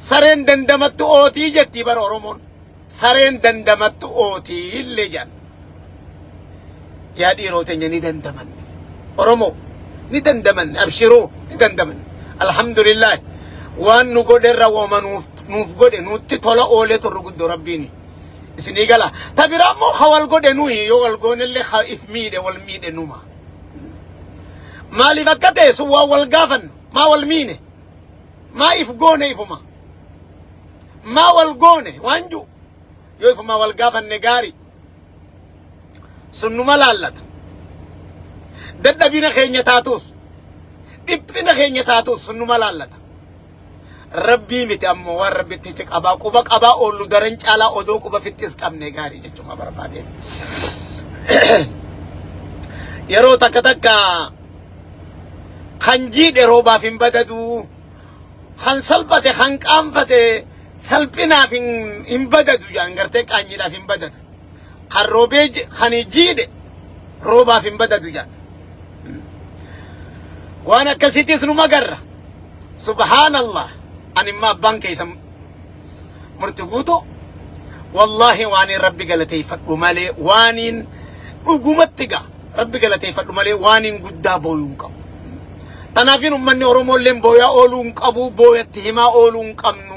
Sareen dandamattu ootii jettii bara Oromoon. Sareen dandamattu ootii illee jedhan. Yaa dhiiroo teenya ni dandamanne. Oromoo ni dandamanne abshiruu ni dandamanne. Alhamdulillah waan nu godherra wooma nuuf nuuf godhe nutti tola oolee turre guddoo rabbiini. Isinii gala. Ta biraa immoo ka wal godhe nuyi yoo wal goonellee ka if miidhe wal miidhe numa. Maaliif akka ta'e sun waan wal gaafannu maa wal miine maa if goone ifuma maa wal goone waan jiru yoo ifuma wal gaafanne gaari sun numa laallata. Dadhabina keenya taatus dhiphina keenya taatus sun numa laallata. Rabbii miti ammoo waan rabbitti itti qabaa quba qabaa oollu daran caalaa odoo quba fittis qabne gaarii jechuma barbaadeeti. Yeroo takka takka kan jiidhe roobaaf hin badadu, kan salphate kan qaanfate salphinaaf hin hin badadu jedhan gartee qaanyiidhaaf hin badadu. Kan roobee kan jiidhe roobaaf hin badadu jedhan. Waan akkasiitis numa garra. Subhaanallah. Ani immoo abbaan keessan murti guutuu wallaahi waaniin rabbi galateeffadhu malee waaniin dhugumatti gaa rabbi galateeffadhu malee waaniin guddaa booyuu hin qabu. Tanaafin uummanni Oromoo illee booyaa ooluu hin qabu, booyatti himaa ooluu hin qabnu,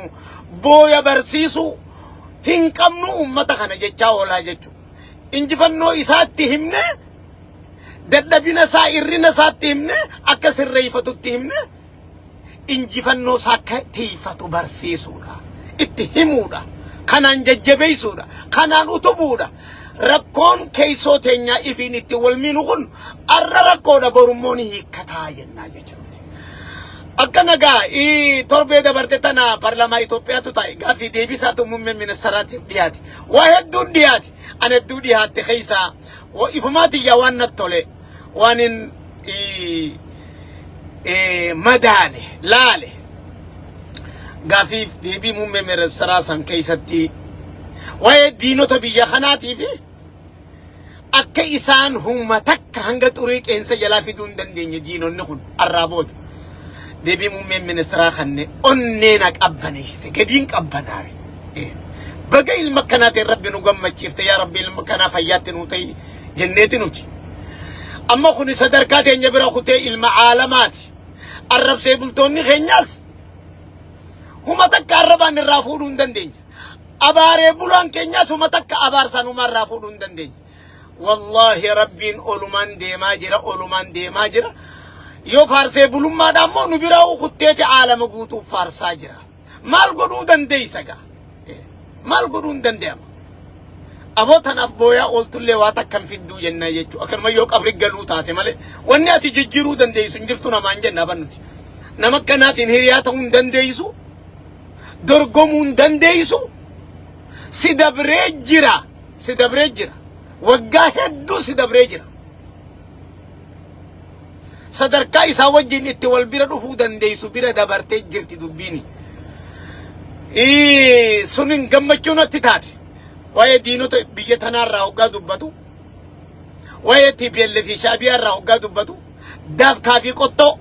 booya barsiisuu hin qabnu uummata kana jechaa oolaa jechuudha. Injifannoo isaatti himne dadhabina isaa irrina isaatti himne akka sirreeffatutti himne injifannoo isaa akka tiifatu barsiisuudha. Itti himuudha. Kanaan jajjabeessuudha. Kanaan utubuudha. Rakkoon keessoo teenyaa ifiin itti wal miinu kun arra rakkoodha borummoo ni hiikkataa jennaa jechuudha. Akka nagaa torbee dabarte tana parlamaa Itoophiyaatu taa'e gaaffii deebisaatu muummee ministeeraatiif dhiyaate. Waa hedduun dhiyaate. An hedduu dhiyaatte keessaa ifumaa tiyyaa waan natti tole waan hin madaale laale gaafiif deebii muummee ministeeraa san keessatti waa'ee diinota biyya kanaatii fi akka isaan humna takka hanga xurii qeensa jalaa fiduu hin dandeenye diinonni kun arraa booda deebii muummeen ministeeraa kanne onnee na qabbaneessite gadiin qabbanaawe. Baga ilma akkanaatiin rabbi nu gammachiifte yaa rabbi ilma kanaa fayyaatti nuu ta'i jenneeti nuti. Amma kuni sadarkaa teenya bira kutee ilma aalamaati. Arrabsee bultoonni keenyaas huma takka arrabaan irraa fuudhuu hin dandeenya. Abaaree bulaan keenyaas huma takka abaarsaan huma irraa fuudhuu hin dandeenya. Wallaahi rabbiin olumaan deemaa jira olumaan deemaa jira. Yoo faarsee bulummaadhaan immoo nu biraa kutteeti aalama guutuuf faarsaa jira. Maal godhuu dandeeysa gaa? Maal godhuu hin danda'ama? Aboo tanaaf booyaa ooltullee waa takka hin fidduu jennaa jechuudha. Akkanuma yoo qabri galuu taate malee wanni ati jijjiiruu dandeessu hin jirtu namaan jenna abannuti. Nama akkanaatiin hiriyaa ta'uu hin dandeessu. Dorgomuu hin dandeessu. Si dabree jira. Si dabree jira. Waggaa hedduu si dabree jira. Sadarkaa isaa wajjin itti wal bira dhufuu dandeessu bira dabartee jirti dubbiini. Sunin gammachuu natti taate. Waa'ee diinota biyya tanaarraa hoggaa dubbatu. Waa'ee TPLF fi Shaabiyaa irraa hoggaa dubbatu. Daafkaa fi qottoo.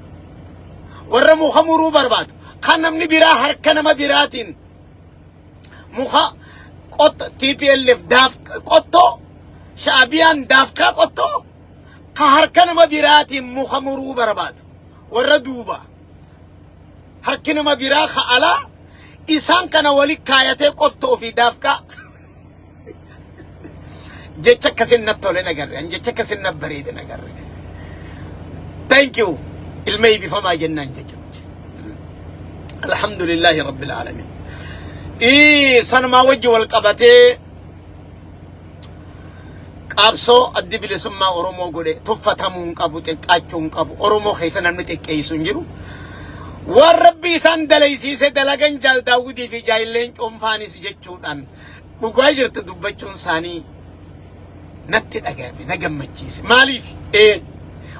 Warra muka muruu barbaadu. Kan namni biraa harka nama biraatiin muka qotto TPLF daaf qottoo Shaabiyaan daafkaa qottoo ka harka nama biraatiin muka muruu barbaadu warra duuba harki nama biraa ka alaa isaan kana wali kaayatee qottoo fi daafkaa jecha akkasin natti tole nagarre an jecha akkasin na bareede nagarre thank you ilma eebbifamaa jennaan jecha miti alhamdulillahi rabbil alamin sanumaa wajji wal qabatee Qabsoo addi bilisummaa Oromoo godhe tuffatamuu hin qabu, xiqqaachuu hin qabu. Oromoo keessa namni xiqqeessu hin jiru. Waan rabbi isaan dalaysiise dalagan jaal daawwitii fi jaayilleen cuunfaanis jechuudhaan dhugaa jirtu dubbachuun isaanii natti dhagahame, na gammachiise. Maaliif? Ee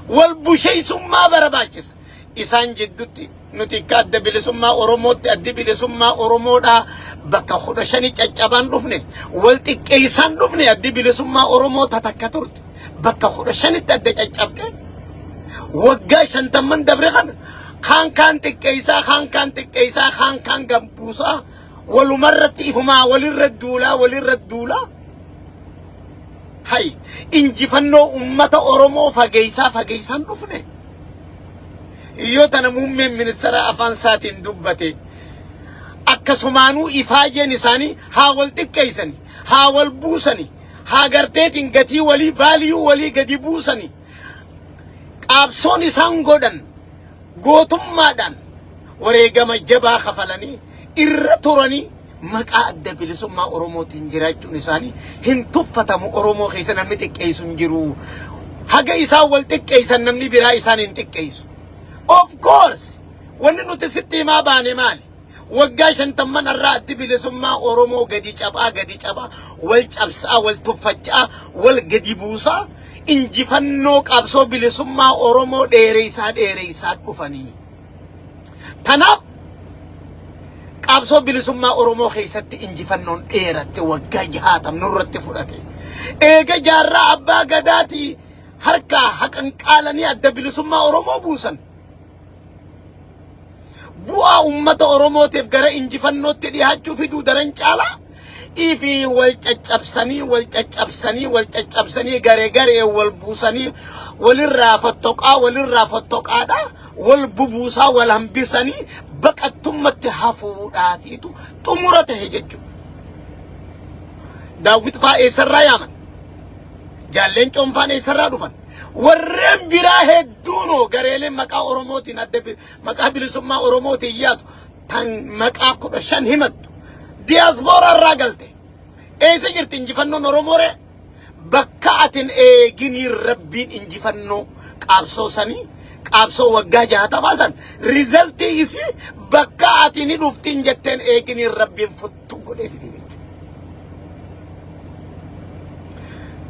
wal busheessummaa barbaachisa. Isaan jiddutti nuti akka adda bilisummaa Oromootti addi bilisummaa Oromoodhaa bakka kudha shani caccabaan dhufne wal xiqqeessaan dhufne addi bilisummaa Oromoo tatakka turte bakka 15tti adda caccabte waggaa shantamman dabre kana Kaan kaan xiqqeessaa, kaan kaan xiqqeessaa, kaan kaan gambuusaa, walumarratti ifumaa walirra duulaa, walirra duulaa. Hay, injifannoo ummata Oromoo fageessaa fageessaan dhufne. Yoo tana muummeen ministeera afaan isaatiin dubbate, akkasumaanuu ifaajeen isaanii haa wal xiqqeessani, haa wal buusani, haa garteetiin gatii walii, value walii gadi buusani. Qaabsoon isaan godhan gootummaadhaan wareegama jabaa kafalanii irra turanii maqaa Adda Bilisummaa Oromootiin jiraachuun isaanii hin tuffatamu. Oromoo keessa namni xiqqeessu hin jiru. Haga isaan wal xiqqeessan namni biraa isaan hin xiqqeessu. Of course, wanni nuti sitti himaa baane maali? Waggaa 50n irraa Addi Bilisummaa Oromoo gadi cabaa, gadi cabaa, wal cabsaa, wal tuffachaa, wal gadi buusaa, injifannoo qabsoo bilisummaa Oromoo dheereessaa dheereessaa dhufanii. Tanaaf qabsoo bilisummaa Oromoo keessatti injifannoon dheeratte waggaa 60 nurratti fudhate. Eega jaarraa abbaa gadaatii harkaa haqanqaalanii Adda Bilisummaa Oromoo buusan. Bu'aa uummata Oromootiif gara injifannootti dhiyaachuu fiduu daran caalaa ifi wal caccabsanii, wal caccabsanii, wal caccabsanii, garee garee wal buusanii, walirraa fottoqaa, walirraa fottoqaadha, wal bubuusaa, wal hambisanii baqattummatti hafuudhaatiitu xumura ta'e jechuudha. Daawwit fa'aa eessarraa yaaman? Jaalleen coonfaan eessarraa dhufan? Warreen biraa hedduunoo gareeleen maqaa Oromootiin adda maqaa bilisummaa Oromootiin yaatu tan maqaa 15 himattu. Diyaaspoora irraa galte. Eessa jirti injifannoon Oromoo ree? Bakka atin eeginii Rabbiin injifannoo qaabsoo sanii, qaabsoo waggaa 60 san result isii bakka ati ni dhuftin jetteen eeginii Rabbiin futtu godhee fide jechuudha.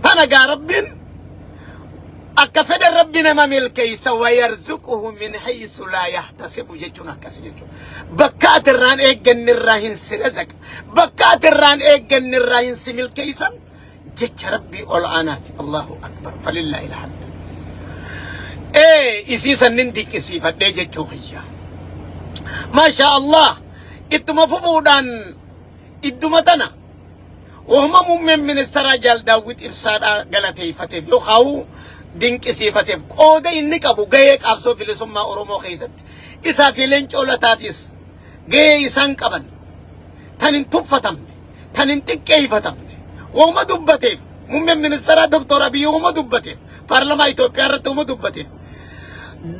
Tana gaa Rabbiin akka fedhe Rabbi nama milkeessa, ويرزقه من حيث لا يحتسب jechuun akkasi jechuudha. Bakka ati irraan eegganne irraa hin si razaqa. Bakka ati irraan eegganne irraa hin si milkeessan jecha Rabbii ol aanaati. الله أكبر فلله الحمد. Ee, isii sannin dinqisiifadhee jechuu kiyya. ما شاء الله, ittuma fufuudhaan idduma tana wahuma muummeen ministeeraa Jaal Daawwit Ibsaadhaa galateeffateef yookaan dinqisiifateef, qooda inni qabu, gahee qabsoo bilisummaa Oromoo keessatti isaa fi Leencoo Lataatis gahee isaan qaban tan hin tuffatamne, tan hin xiqqeeffatamne, wahuma dubbateef, muummeen ministeeraa Doktor Abiyyi wahuma dubbateef, paarlamaa Itoophiyaa irratti wahuma dubbateef,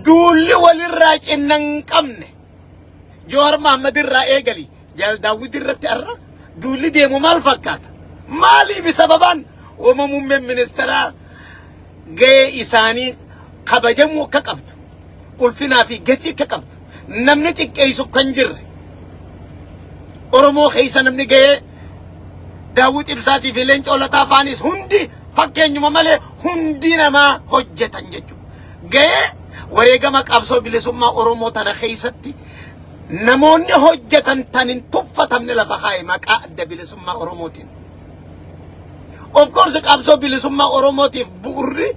duulli walirraa cinna hin qabne Jowaar Mahammad irraa eegali Jaal Daawwit irratti har'a duulli deemu maal fakkaata? Maaliif sababaan? Wama muummeen ministeeraa gahee isaanii kabajamuu akka qabdu, ulfinaa fi gatii akka qabdu, namni xiqqeessu kan jirre Oromoo keessa namni gahee Daawwit Ibsaatii fi Leencoo Lataa faanis hundi fakkeenyuma malee hundi namaa hojjetan jechuudha. Gahee wareegama qabsoo bilisummaa Oromoo tana keessatti namoonni hojjetan tan hin tuffatamne lafa kaa'e maqaa Adda Bilisummaa Oromootiin. Of course, qabsoo bilisummaa Oromootiif bu'urri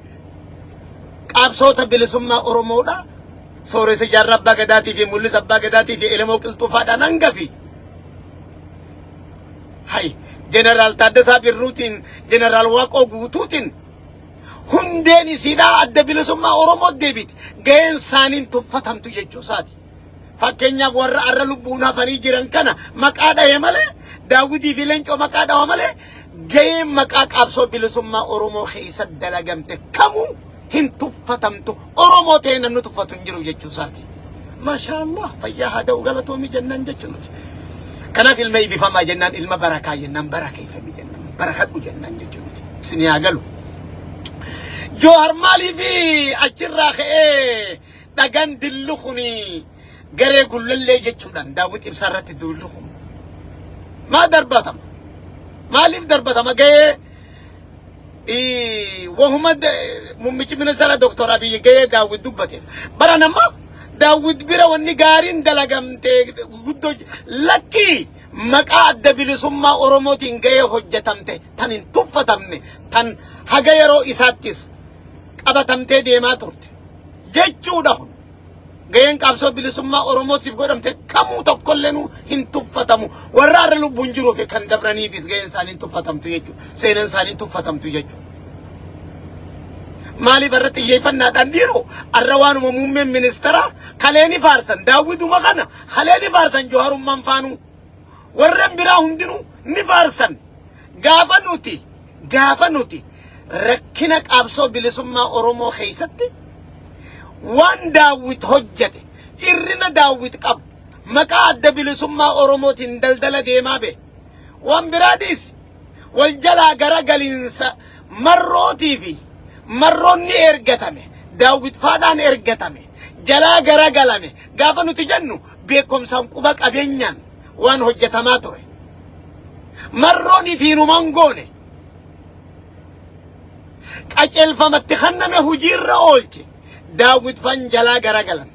qabsoota bilisummaa Oromoodha. Sooressa Jaarraa Abbaa Gadaatii fi Mul'isa Abbaa Gadaatii fi Elemoo Qilxuufaadhaan hangafi. Hay, Jeneraal Taaddasaa Birruutiin, Jeneraal Waaqoo Guutuutiin hundeen isiidhaa Adda Bilisummaa Oromoo deebiti. Gaheen isaaniin tuffatamtu jechuu isaati. Fakkeenyaaf warra arra lubbuun hafanii jiran kana maqaa dhahe malee, Daawwitii fi Leencoo maqaa dhawa malee, gaheen maqaa qabsoo bilisummaa Oromoo keessa dalagamte kamuu hin tuffatamtu. Oromoo ta'ee namni tuffatu hin jiru jechuu isaati. ما شاء الله, fayyaa haa ta'u, galatoomii jennaan jechuu nuti. Kanaaf ilma eebbifamaa jennaan, ilma barakaa jennaan, barakeeffami jennaan, barakadhu jennaan jechuu nuti. Isin haa galu. Joohar maaliif achirraa ka'ee dhagaan dillu kuni garee Gullallee jechuudhaan Daawwit Ibsaa irratti duullu kun maa darbatama? Maaliif darbatama? Gahee wahuma muummichi ministeera Doktor Abiyyi gahee Daawwit dubbateef. Bara nama Daawwit bira wanni gaariin dalagamte guddoo lakkii maqaa Adda Bilisummaa Oromootiin gahee hojjetamte tan hin tuffatamne, tan haga yeroo isaattis qabatamtee deemaa turte jechuudha kun. Gaheen qabsoo bilisummaa Oromootiif godhamte kamuu tokkollenuu hin tuffatamu. Warra har'a lubbuun jiruu fi kan dabraniifis gaheen isaanii hin tuffatamtu jechuudha. Seenaan isaanii hin tuffatamtu jechuudha. Maaliif har'a xiyyeeffannaadhaan dhiiroo har'a waanuma muummeen ministeeraa kalee ni faarsan daawwituma kana kalee ni faarsan Jawaarumaan faanuu warreen biraa hundinuu ni faarsan. Gaafa nuti rakkina qabsoo bilisummaa Oromoo keessatti waan Daawwit hojjete, irrina Daawwit qabu, maqaa Adda Bilisummaa Oromootiin daldala deemaa bee, waan biraa dhiisi, wal jalaa gara galiinsa Marrootii fi Marroonni ergatame, Daawwit faadhaan ergatame jalaa gara galame gaafa nuti jennu, beekumsaan quba qabeenyaan waan hojjetamaa ture. Marroon ifiinuman goone, qajeelfamatti kenname hojiirra oolche. Daawwit fan jalaa garagalan.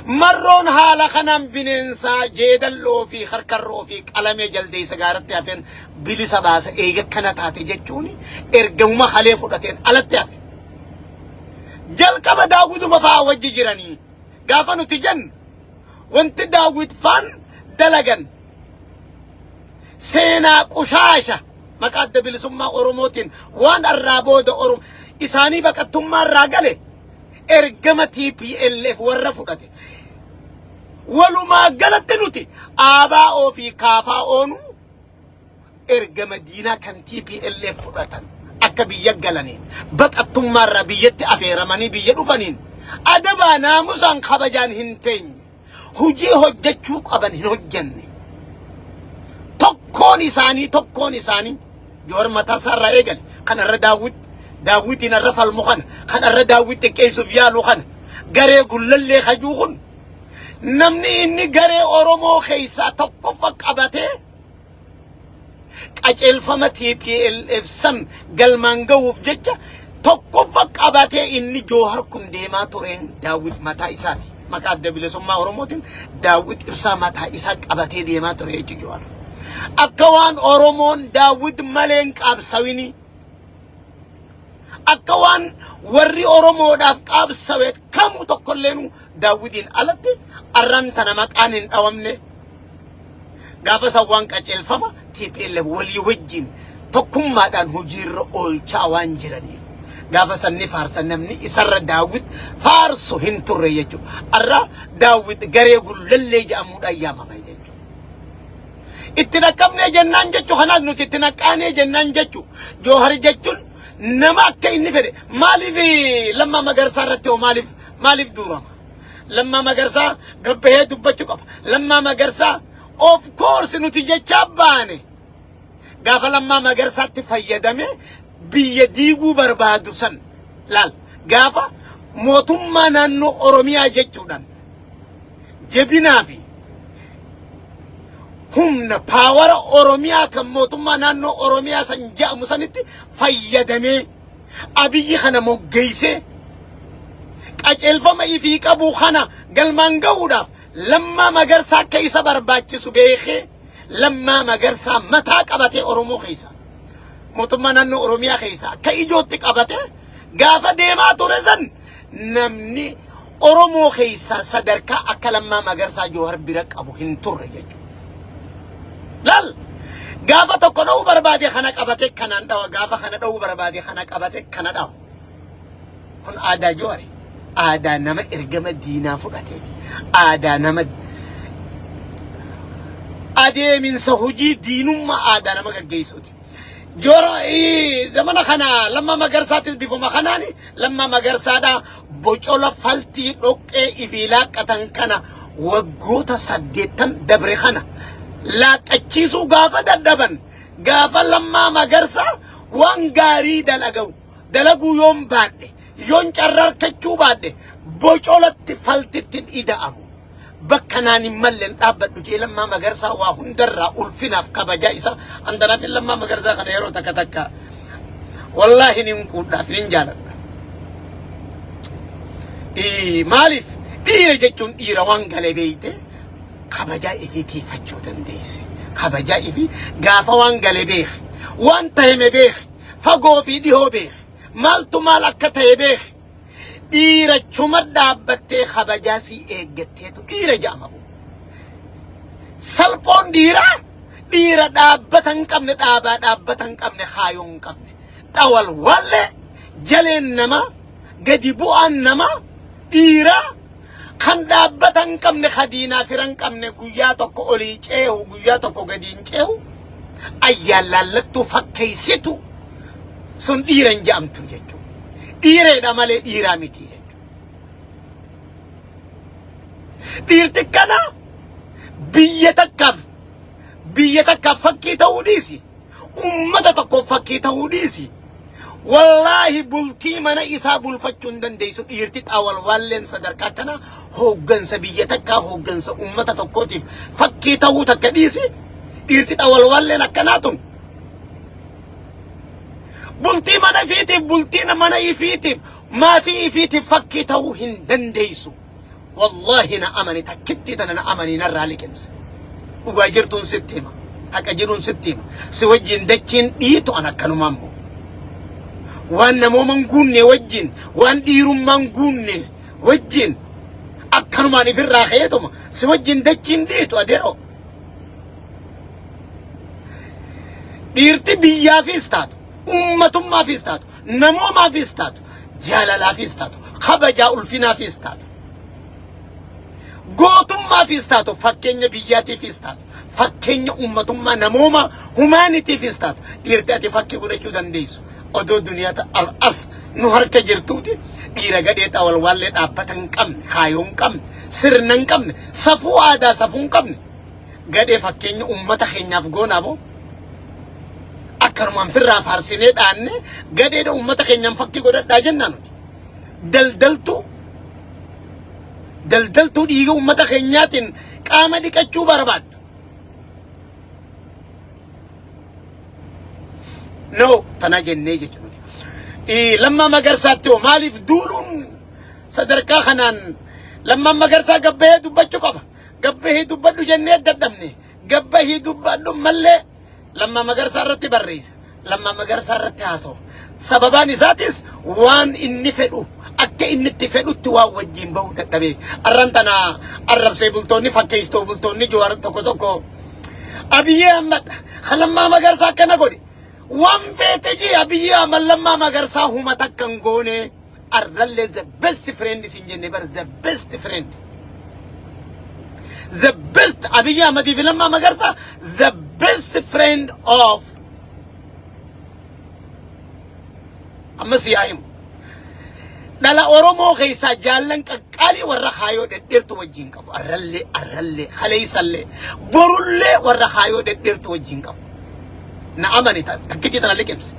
Marroon haala kanaan bineensaa jeedalloo fi harkarroo fi qalamee jaldeessa gaaratti hafeen bilisa baasa eega kana taate jechuun ergamuma halee fudhateen alatti hafe. Jalqaba Daawwituma fa'aa wajji jiranii gaafa nuti jennu, wanti Daawwit faan dalagan seenaa qushaasha maqaa Adda Bilisummaa Oromootiin waan arraa booda Oromoo isaanii baqattummaa irraa gale ergama TPLF warra fudhate. Walumaa galatti nuti ABO fi KFO'n ergama diinaa kan TPLF fudhatan akka biyya galaniin baqattummaa irraa biyyatti afeeramanii biyya dhufaniin adabaa naamusaan kabajaan hin teenye, hojii hojjechuu qaban hin hojjenne. Tokkoon isaanii Joowar mataa isaa irraa eegale, kan irra Daawwit Daawwitiin irra falmu kana, kan irra Daawwit xiqqeessuuf yaalu kana, garee Gullallee kajuu kun, namni inni garee Oromoo keessaa tokkoffa qabatee qajeelfama TPLF san galmaan gahuuf jecha tokkoffa qabatee inni Joohar kun deemaa tureen Daawwit mataa isaati. Maqaa Adda Bilisummaa Oromootiin Daawwit Ibsaa mataa isaa qabatee deemaa ture jechuudha Joohar. Akka waan Oromoon Daawwit malee hin qabsawini. Akka waan warri Oromoodhaaf qabsawe kamuu tokkolleenu Daawwitiin alatti arran tana maqaan hin dhawamne. Gaafa san waan qajeelfama TPLF walii wajjin tokkummaadhaan hojiirra oolchaa waan jiraniif gaafa san ni faarsa, namni isarra Daawwit faarsu hin turre jechuudha. Arra Daawwit garee Gullallee jedhamuudhaan yaamama jechuudha. Itti dhaqqabnee jennaan jechuu kanaas nuti itti naqqaanee jennaan jechuu. Joohar jechuun nama akka inni fedhe maaliif Lammaa Magarsaa irratti hoo maaliif duurama? Lammaa Magarsaa gabbahee dubbachuu qaba. Lammaa Magarsaa, of course, nuti jechaa baane, gaafa Lammaa Magarsaatti fayyadame biyya diiguu barbaadu san laal, gaafa mootummaa naannoo Oromiyaa jechuudhaan jabinaa fi humna power Oromiyaa kan mootummaa naannoo Oromiyaa san jedhamu sanitti fayyadamee Abiyyi kana moggeessee qajeelfama ifii qabu kana galmaan gahuudhaaf Lammaa Magarsaa akka isa barbaachisu beekee Lammaa Magarsaa mataa qabatee Oromoo keessa mootummaa naannoo Oromiyaa keessa akka ijootti qabatee gaafa deemaa ture san, namni Oromoo keessaa sadarkaa akka Lammaa Magarsaa Joohar bira qabu hin turre jechuudha. Laal, gaafa tokko dha'uu barbaade kana qabate kanaan dhawa, gaafa kana dha'uu barbaade kana qabate kana dhawa. Kun aadaa Joohari. Aadaa nama ergama diinaa fudhateeti. Aadaa nama adeeminsa hojii diinummaa aadaa nama gaggeessuuti. Joora zamana kana Lammaa Magarsaattis bifuma kanaan Lammaa Magarsaadhaa bocola faltii dhoqqee ifii laaqqatan kana waggoota 80 dabre kana laaqqachiisuu gaafa dadhaban, gaafa Lammaa Magarsaa waan gaarii dalagamu dalaguu yoon baadhe, yoon carraa harkachuu baadhe, bocolatti faltitti ida'amu. Bakka naan hin malleen dhaabbadhu jee Lammaa Magarsaa waa hundarraa ulfinaaf kabajaa isaa andanaaf Lammaa Magarsaa kana yeroo takka takka wallaahi nin quudhaaf nin jaaladha. Maaliif dhiira jechuun dhiira waan galee beeyte kabajaa ifii tiifachuu dandeesse. Kabajaa ifii gaafa waan galee beeke, waan tahime beeke, fagoo fi dhihoo beeke, maaltu maal akka ta'e beeke. Dhiirachuma dhaabbattee kabajaa sii eeggatteetu dhiira jedhama. Salphoon dhiiraa dhiira dhaabbata hin qabne, dhaabaa dhaabbata hin qabne, kaayoo hin qabne. Xawalwallee jaleen namaa, gadi bu'aan namaa, dhiiraa kan dhaabbata hin qabne, ka diinaa fira hin qabne, guyyaa tokko olii ceehu, guyyaa tokko gadi hin ceehu, ayyaan laallattuu fakkeessitu sun dhiira hin jedhamtu jechuudha. Dhiireedha malee dhiiraa miti jechuudha. Dhiirti kana biyya takkaaf fakkii ta'uu dhiisi. Ummata tokkoof fakkii ta'uu dhiisi. Wallaahi, bultii mana isaa bulfachuu hin dandeessu dhiirti xaawalwaalleen sadarkaa kana hooggansa biyya takkaa, hooggansa ummata tokkootiif fakkii ta'uu takka dhiisi. Dhiirti xaawalwaalleen akkanaa tun bultii mana ifiitiif, bultii mana ifiitiif, maatii ifiitiif fakkii ta'uu hin dandeessu. Wallaahi, na amani, takkittii tana na amanii narraa liqimse. Dhugaa jirtuun sitti hima. Haqa jiruun sitti hima. Si wajjin dachiin dhiitu an akkanumaan moo. Waan namooman guunne wajjin, waan dhiirummaan guunne wajjin akkanumaan ifirraa ka'eetuma si wajjin dachiin dhiitu, adeeroo. Dhiirti biyyaafis taatu, ummatummaafis taatu, namoomaafis taatu, jaalalaafis taatu, kabajaa ulfinaafis taatu, gootummaafis taatu, fakkeenya biyyaatiifis taatu, fakkeenya ummatummaa, namooma, humanityiifis taatu, dhiirti ati fakkii godhachuu dandeessu odoo duniyaa as nu harka jirtuuti dhiira gadhee xawalwaallee dhaabbata hin qabne, kaayoo hin qabne, sirna hin qabne, safuu aadaa safuu hin qabne gadhee fakkeenya ummata keenyaaf goonaa moo? Akkanumaan firraa faarsinee dhaanne gadheedha ummata keenyaan fakkii godhadhaa jennaa nuti. Daldaltuu daldaltuu dhiiga ummata keenyaatiin qaama dhiqachuu barbaaddu. No, tana jennee jechuudha. Lammaa Magarsaatti hoo maaliif duuluun sadarkaa kanaan? Lammaan Magarsaa gabbahee dubbachuu qaba. Gabbahee dubbadhu jennee dadhabne. Gabbahee dubbadhu mallee Lammaa Magarsaa irratti barreessa. Lammaa Magarsaa irratti haasawa. Sababaan isaatis waan inni fedhu akka inni itti fedhutti waan wajjin bahu dadhabeef. Arran tana arrabsee bultoonni, fakkeessitoo bultoonni Jawaar tokko tokko, Abiyyi Ahmad Lammaa Magarsaa akkana godhe. Waan feete jee, Abiyyi Ahmad Lammaa Magarsaa huma takka hin goone. Arrallee the best friend isin jenne bara, the best friend. The best Abiyyi Ahmadii fi Lammaa Magarsaa the best friend of amma si yaa himu. Dhala Oromoo keessaa jaallan qaqqaalii warra kaayoo dhedheertu wajjin qabu. Arrallee, arrallee, kaleessallee, borullee warra kaayoo dhedheertu wajjin qabu. Na amani, takkitii tana liqimsi.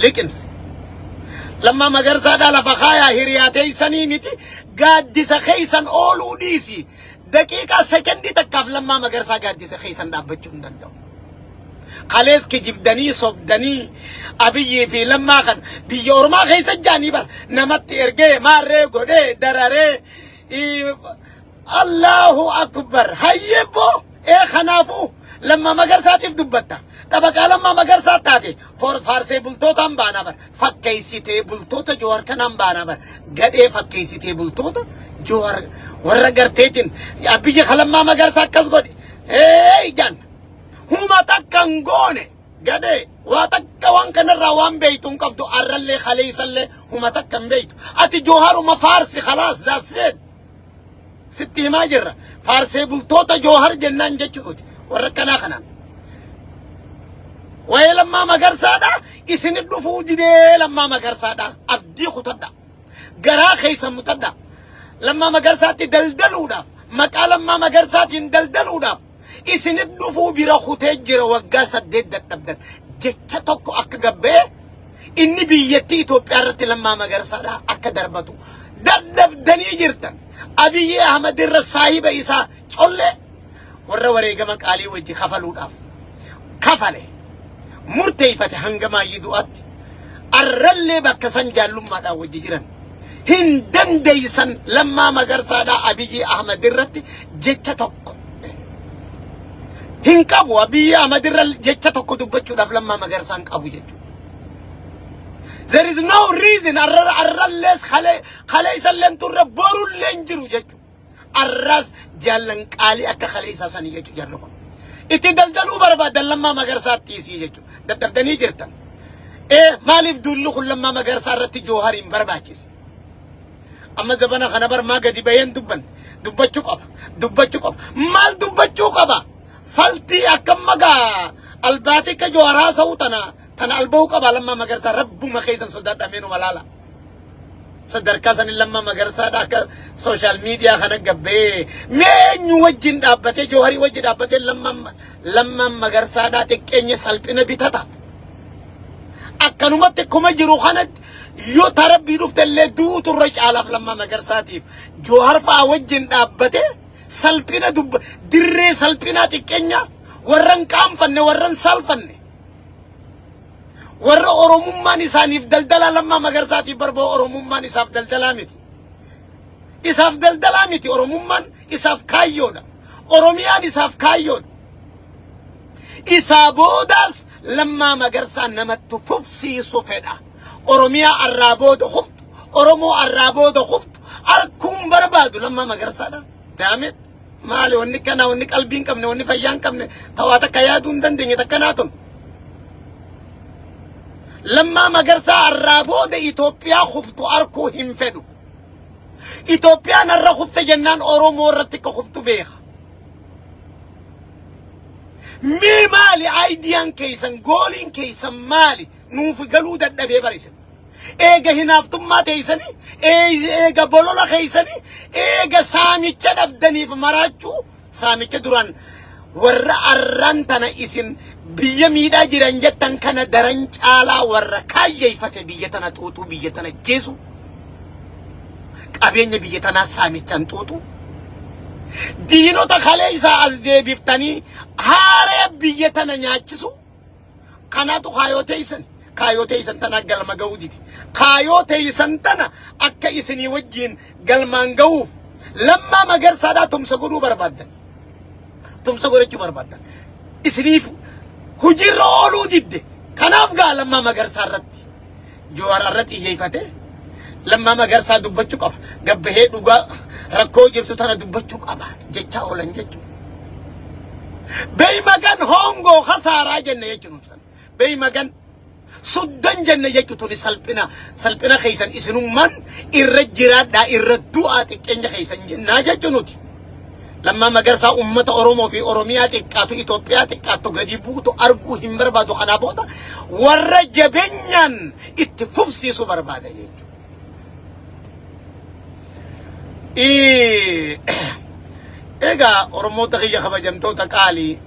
Liqimsi. Lammaa Magarsaadhaa lafa kaayaa, hiriyaa teessanii miti, gaaddisa keessan ooluu dhiisi. Daqiiqaa sekendii takkaaf Lammaa Magarsaa gaaddisa keessan dhaabbachuu hin danda'u. Kalees kijibdanii sobdanii Abiyyii fi Lammaa kan biyya ormaa keessa jaanii bar namatti ergee maarree godhee dararee. Allahu akbar, hayyebbo ee. Kanaafuu Lammaa Magarsaatiif dubbatta, xabaqaa Lammaa Magarsaa taate faarsee bultootaan baanaa bar, fakkeessitee bultoota Jowaar kanaan baanaa bar, gadhee fakkeessitee bultoota Jowaar warra garteetiin Abiyyi Lammaa Magarsaa akkas godhe ee jaan. Huma takka hin goone, gadhee. Waa takka waan kanarraa waan beeytu hin qabdu. Arrallee, kaleessallee huma takka hin beeytu. Ati Jooharuma faarsi, khalaas, that's it. Sitti himaa jirra, faarsee bultoota Joohar jennaan jechuudha warra akkanaa kanaan. Waa'ee Lammaa Magarsaadha isinit dhufuu didee. Lammaa Magarsaadha abdii kutadha, garaa keessa mutadha. Lammaa Magarsaatti daldaluudhaaf, maqaa Lammaa Magarsaatiin daldaluudhaaf isinit dhufuu bira kutee jira. Waggaa 8 dadhabdan. Jecha tokko akka gabbee inni biyyattii Itoophiyaa irratti Lammaa Magarsaadha akka darbatu dadhabdanii jirtan. Abiyyi Ahmad irra saahiba isaa collee warra wareegama qaalii wajji kafaluudhaaf kafale murteeffate hanga maayyii du'aatti arrallee bakka san jaallummaadhaan wajji jiran hin dandeeysan. Lammaa Magarsaadhaa Abiyyi Ahmad irratti jecha tokko hin qabu. Abiyyi Ahmad irra jecha tokko dubbachuudhaaf Lammaa Magarsaan qabu jechuudha. There is no reason arra arrallees kalee kalee isalleen turre borullee hin jiru jechuudha. Arras jaallan qaalii akka kalee isaa sanii jechuudha jarri kun. Itti daldaluu barbaadan Lammaa Magarsaatti isii jechuudha. Dadhabdanii jirtan. Ee maaliif duulli kun Lammaa Magarsaa irratti Joohariin barbaachise? Amma zabana kana bar maa gadi baheen dubban dubbachuu qaba dubbachuu qaba maal dubbachuu qaba faltii akka magaa albaatii akka Joohar haasa'u tana tana alba'uu qaba Lammaa Magarsaa rabbuma keessan sodaadhaa mee numa laala. Sadarkaa sanin Lammaa Magarsaadha akka social media kana gabbee mee eenyu wajjin dhaabbatee Jooharii wajjin dhaabbatee Lammaan Magarsaadha xiqqeenya salphina bitata. Akkanumatti akkuma jiru kanatti yoo tarabbii dhufte illee duutu irra caalaaf Lammaa Magarsaatiif Joohar fa'aa wajjin dhaabbatee salphina dubba dirree salphinaa xiqqeenya warra hin qaanfanne warra hin saalfanne. Warra Oromummaan isaaniif daldalaa Lammaa Magarsaatiif barboo Oromummaan isaaf daldalaa miti. Isaaf daldalaa miti Oromummaan isaaf kaayyoodha. Oromiyaan isaaf kaayyoodha. Isaa boodaas Lammaa Magarsaa namatti fufsiisu fedha. Oromiyaa arraa booda kuftu, Oromoo arraa booda kuftu arkuun barbaadu Lammaa Magarsaadha. Daamit maali wanni kanaa wanni qalbii hin qabne wanni fayyaa hin qabne tawaa takka yaaduu hin dandeenye takkanaa tun. Lammaa Magarsaa arraa booda Itoophiyaa kuftu arkuu hin fedhu. Itoophiyaan har'a kufte jennaan Oromoo irratti akka kuftu beeka. Mee maali aayidiyaan keessan gooliin keessan maali nuuf galuu dadhabee barisan. Eega hinaaftummaa teessanii, eega bolola keessanii, eega saamicha dhabdaniif maraachuu saamicha duraan warra arraan tana isin biyya miidhaa jiran jettan kana daran caalaa warra kaayyeeffate biyya tana xuuxuu biyya tana jeesu qabeenya biyya tanaa saamichaan xuuxuu diinota kalee isaa as deebiftanii haaree biyya tana nyaachisu Kanaatu kaayoo teeysan kaayoo teeysan tana galma ga'uu dide. Kaayoo teeysan tana akka isinii wajjiin galmaan ga'uuf Lammaa Magarsaadhaa tumsa godhuu barbaaddan. Tumsa godhachuu barbaaddan. Isiniif hojiirra ooluu didde. Kanaaf gaa Lammaa Magarsaa irratti Jawaar irra xiyyeeffate Lammaa Magarsaa dubbachuu qaba. Gabbahee dhugaa rakkoo jirtu tana dubbachuu qaba jechaa oolan jechuudha. Beeymagan hongoo kasaaraa jenne jechuun ibsan. Beeymagan suddan jenne jechuun tuni salphina salphina keessan isinummaan irra jiraadhaa irra du'aa xiqqeenya keessan jennaa jechuun nuti. Lammaa Magarsaa uummata Oromoo fi Oromiyaa xiqqaatu Itoophiyaa xiqqaattu gadi buutu arguu hin barbaadu kanaa booda warra jabeenyaan itti fufsiisu barbaada jechuudha. Egaa Oromoota kiyya kabajamtoota qaalii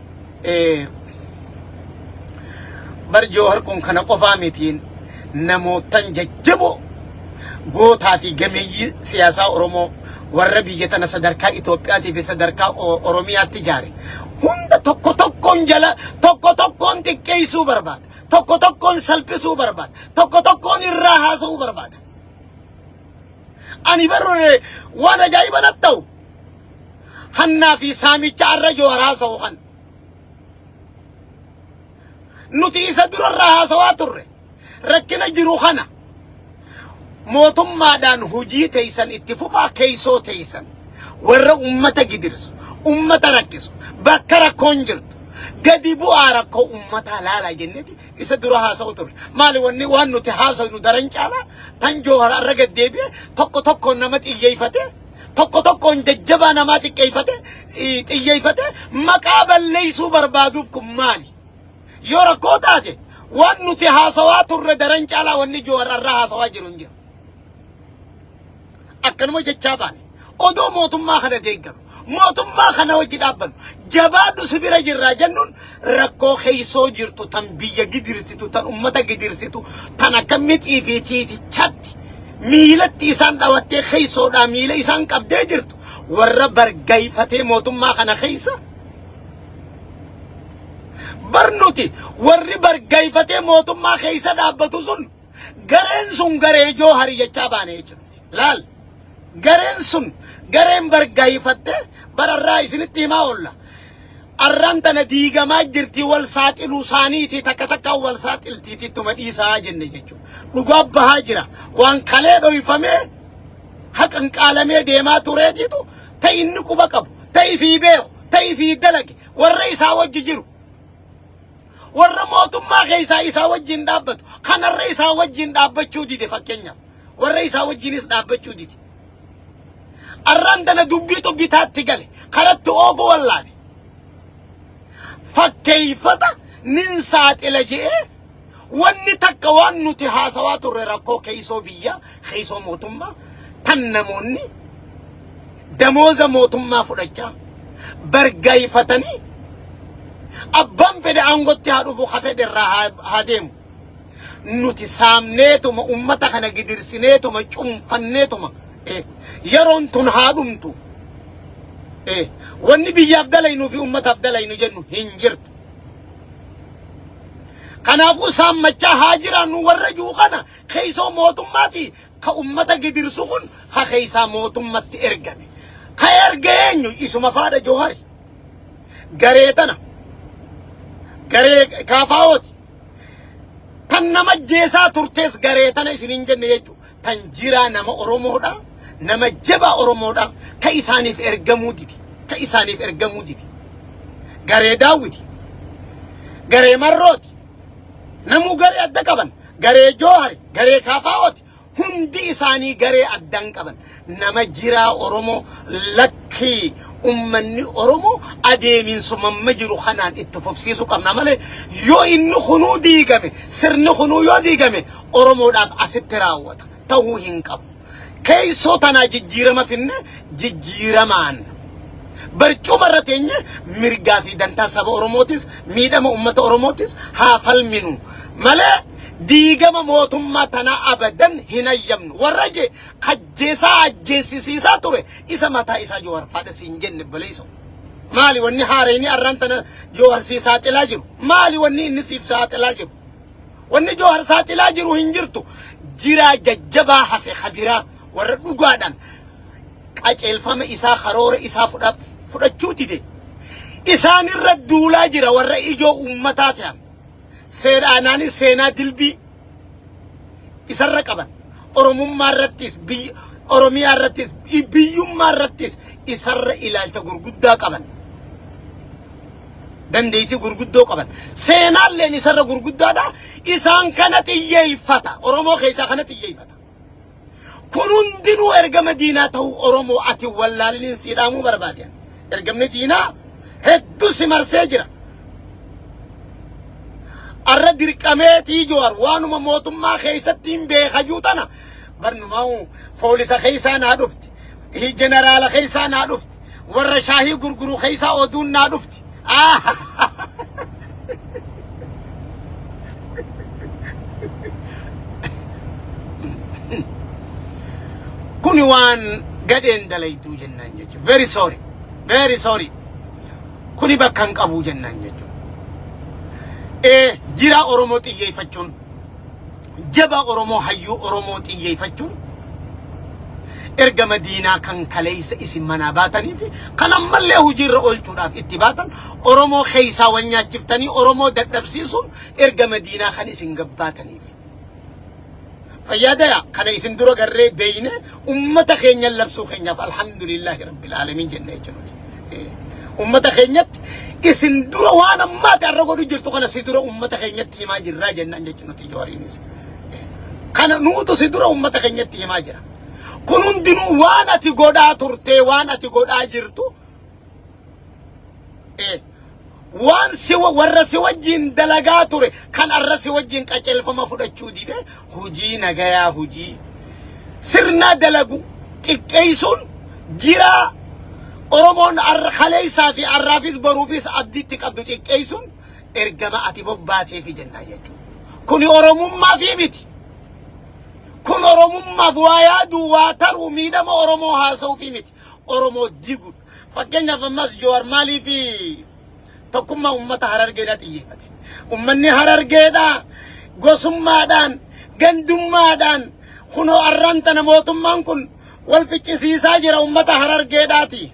bar Joohar kun kana qofaa mitiin namootan jajjaboo gootaa fi gameeyyii siyaasaa Oromoo warra biyya tana sadarkaa Itoophiyaatii fi sadarkaa Oromiyaatti ijaare hunda tokko tokkoon jala tokko tokkoon xiqqeessuu barbaada. Tokko tokkoon salphisuu barbaada. Tokko tokkoon irraa haasa'uu barbaada. Ani barre waan ajaa'iba natti ta'u hannaa fi saamicha arra Jowaar haasa'u kan nuti isa durarraa haasawaa turre rakkina jiru kana mootummaadhaan hojii teeysan itti fufaa keeysoo teeysan warra ummata gidirsu ummata rakkisu bakka rakkoon jirtu gadi bu'aa rakkoo ummataa laalaa jenneeti isa dura haasa'u turre maali wanni waan nuti haasa'nu daran caalaa tan Joohar arra gad deebi'e tokko tokkoon nama xiyyeeffate tokko tokkoon jajjabaa namaa xiqqeeffate xiyyeeffate maqaa balleessuu barbaaduuf kun maali? Yoo rakkoo taate waan nuti haasawaa turre daran caalaa wanni Joowar irraa haasawaa jiru hin jiru. Akkanuma jechaa baane odoo mootummaa kana deeggaru mootummaa kana wajji dhaabbannu jabaadhu si bira jirraa jennuun rakkoo keessoo jirtu tan biyya gidirsitu tan ummata gidirsitu tan akka mixii fi tiitichatti miilatti isaan dhawattee keessoodhaa miila isaan qabdee jirtu warra bargayfatee mootummaa kana keessa bar nuti warri bargayfatee mootummaa keessa dhaabbatu sun gareen sun garee Joohari jechaa baane jechuudha. Laal gareen sun gareen bargayfatte bararraa isinitti himaa oolla. Arraan tana diigamaa jirti wal saaxiluu isaaniiti takka takkaan wal saaxiltiiti ittuma dhiisaa jenne jechuudha. Dhugaa bahaa jira. Waan kalee dhoyfamee haqan qaalamee deemaa tureetitu ta inni quba qabu, ta ifii beeku, ta ifii dalage, warra isaa wajji jiru. Warra mootummaa keessaa isaa wajjin dhaabbatu, kanarra isaa wajjin dhaabbachuu dide fakkeenyaaf. Warra isaa wajjinis dhaabbachuu dide. Arraan tana dubbiitu bitaatti gale. Karatti oofu wallaale. Fakkeeffata nin saaxila je'ee wanni takka waan nuti haasawaa turre rakkoo keessoo biyyaa, keessoo mootummaa tan namoonni damooza mootummaa fudhachaa bargaayfatanii abbaan fedhe aangotti haa dhufu ka fedhe irraa haa deemu. Nuti saamneetuma ummata kana gidirsineetuma cunfanneetuma yeroon tun haa dhumtu. Wanni biyyaaf dalaynuu fi ummataaf dalaynu jennu hin jirtu. Kanaafuu saammachaa haa jiraannu warra jiru kana keessoo mootummaati ka ummata gidirsu kun ka keessaa mootummatti ergame. Ka erge eenyu isuma faadha Joohari. Garee tana garee kaafaa'ooti. Tan nama jeesaa turtees garee tana isin hin jenne jechuudha. Tan jiraa nama Oromoodha. Nama jabaa Oromoodha. Ka isaaniif ergamuu didi. Ka isaaniif ergamuu didi. Garee Daawwiti. Garee Marrooti. Namuu garee adda qaban. Garee Joohari. Garee Kaafaa'ooti. Hundi isaanii garee addan qaban. Nama jiraa Oromoo lakkii ummanni Oromoo adeeminsuma amma jiru kanaan itti fufsiisuu qabna malee yoo inni kunuu diigame sirni kunuu yoo diigame Oromoodhaaf asitti raawwata ta'uu hin qabu. Keessoo tanaa jijjiirama finne jijjiiramaan barcuma irra teenye mirgaa fi dantaa saba Oromootis miidhama uummata Oromootis haa falminu malee diigama mootummaa tanaa abadan hin hayyamnu. Warra je kajjeesaa ajjeesisiisaa ture isa mataa isaa Jowaar faadha siin jenne baleessa. Maali wanni haarayni arraan tana Jowaar sii saaxilaa jiru? Maali wanni inni siif saaxilaa jiru? Wanni Jowaar saaxilaa jiru hin jirtu. Jiraa jajjabaa hafe kabiraa warra dhugaadhaan qaceelfama isaa karoora isaa fudhachuu dide. Isaan irra duulaa jira warra ijoo uummataa ta'an. Seeraanaanis seenaa dilbii isarra qaban. Oromummaa irrattis biyya Oromiyaa irrattis biyyummaa irrattis isarra ilaalcha gurguddaa qaban. Dandeettii gurguddoo qaban. Seenaalleen isarra gurguddaadha. Isaan kana xiyyeeffata. Oromoo keessaa kana xiyyeeffata. Kun hundinuu ergama diinaa ta'uu Oromoo ati wallaaliniin sii dhaamuu barbaade. Ergamni diinaa hedduu si marsee jira. Arra dirqameetii Jowaar waanuma mootummaa keessatti hin beekajuu tana barnumaa foolisa keessaa naa dhufti. Jeneraala keessaa naa dhufti. Warra shaahii gurguru keessaa oduun naa dhufti. Kuni waan gadheen dalayduu jennaan jechuudha. Very sorry. Very sorry. Kuni bakka hin qabuu jennaan jechuudha. Ee jiraa Oromoo xiyyeeffachuun jabaa Oromoo hayyuu Oromoo xiyyeeffachuun ergama diinaa kan kaleessa isin manaa baatanii fi kan ammallee hojiirra oolchuudhaaf itti baatan Oromoo keessaa wal nyaachiftanii Oromoo dadhabsiisuun ergama diinaa kan isin gabbaataniif. Fayyaadaya kana isin dura garree beeyne ummata keenya labsuu keenyaaf alhamdulillahi rabbil aalamiin jenne jechuudha. Ummata keenyatti isin dura waan ammaati har'a godhu jirtu kana si dura ummata keenyatti himaa jirraa jennaan jechuudha nuti Jawaariinis. Kana nuutu si dura ummata keenyatti himaa jira. Kun hundinuu waan ati godhaa turtee waan ati godhaa jirtu waan si warra si wajjin dalagaa ture kan arra si wajjin qajeelfama fudhachuu dide hojii nagayaa hojii sirna dalagu xiqqeessuun jiraa Oromoon arra kaleessaa fi arraafis boruufis abdiitti qabdu xiqqeessuun ergama ati bobbaateefi jennaa jechuudha. Kuni Oromummaa fi miti. Kun Oromummaaf waa yaaduu waa taruu miidhama Oromoo haasa'uu fi miti. Oromoo diiguudha. Fakkeenyaaf ammas Jowaar maaliif tokkummaa uummata Harargeedhaa xiyyeeffate? Uummanni Harargeedhaa gosummaadhaan, gandummaadhaan kunoo arraan tana mootummaan kun wal ficcisiisaa jira uummata Harargeedhaati.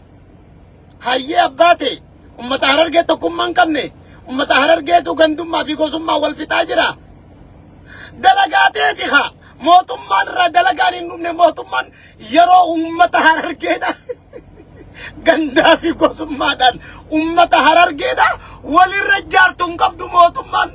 Hayyee abbaa ta'e Ummata Harargee tokkummaa hin qabne. Ummata Harargeetu gandummaa fi gosummaa wal fixaa jira. Dalagaa teeti haa. Mootummaan irraa dalagaan hin dhumne, mootummaan yeroo ummata Harargeedha. Gandaa fi gosummaadhaan ummata Harargeedha walirra jaartu hin qabdu mootummaan.